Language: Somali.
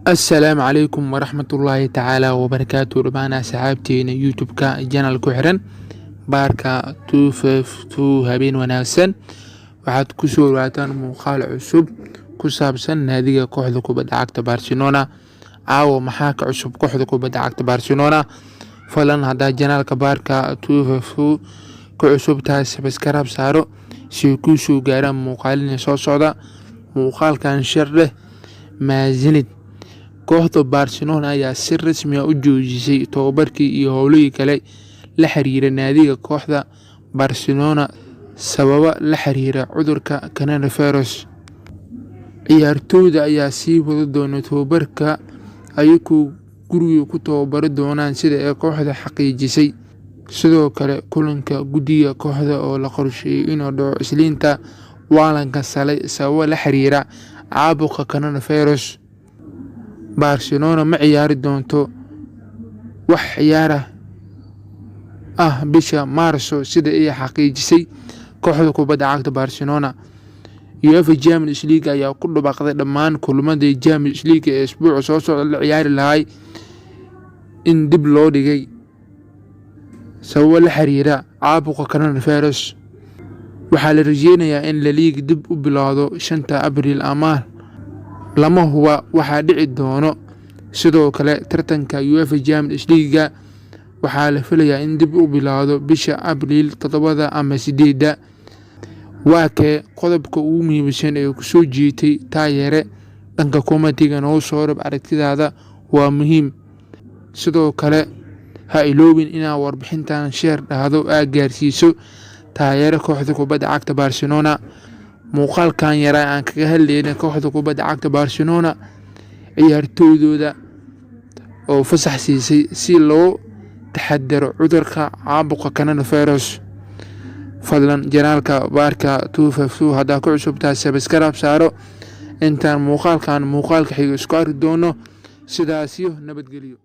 Assalaamu calaykum waraxmatullaahi tacaala wabarakaatu. Dhammaan asxaabteena YouTube-ka channel ku xiran Baarka 252, habeen wanaagsan. Waxaad ku soo dhawaataan muuqaal cusub ku saabsan naadiga kooxda kubadda cagta Barcelona. Caawa maxaa ka cusub kooxda kubadda cagta Barcelona? Fadlan haddaa channelka Baarka 252 ku cusub tahay, subscribe saaro si ay kuu soo gaaraan muuqaalina soo socda. Muuqaalkan share dheh maasinid. Kooxda Barcelona ayaa si rasmi ah u joojisay tababarkii iyo howlihii kale la xiriira naadiga kooxda Barcelona sababo la xiriira cudurka coronavirus. Ciyaartoyda ayaa sii wadi doona tababarka ayagoo guriga ku tababari doonaan, sida ay kooxda xaqiijisay. Sidoo kale, kulanka guddiga kooxda oo la qorsheeyay inuu dhaco Isniinta waa la kansalay sababo la xiriira caabuqa coronavirus. Barcelona ma ciyaari doonto wax ciyaar ah bisha Maarso, sida ay xaqiijisay kooxda kubadda cagta Barcelona. UEFA Champions League ayaa ku dhawaaqday dhammaan kulamadii Champions League ee isbuuca soo socda la ciyaari lahaa in dib loo dhigay sababo la xiriira caabuqa coronavirus. Waxaa la rajeynayaa in La Liga dib u bilowdo 5 Abriil ama lama huba waxa dhici doono. Sidoo kale, tartanka UEFA Champions League waxaa la filayaa in dib u bilowdo bisha Abriil 7 ama 8. Waa kee qodobka ugu muhiimsan ee ku soo jiitay, taageere? Dhanka commentiga noogu soo reeb aragtidaada, waa muhiim. Sidoo kale, ha iloobin inaad warbixintan share dhahdo, aad gaarsiiso taageero kooxda kubadda cagta Barcelona. Muuqaalkan yaraa aan kaga hadlaynay kooxda kubadda cagta Barcelona, ciyaartooydooda oo fasax siisay si loo taxadaro cudurka caabuqa coronavirus. Fadlan channelka Baarka 252 haddaa ku cusub tahay, subscribe saaro. Intaan muuqaalkan muuqaalka xiga isku arki doono, sidaasyo nabadgelyo.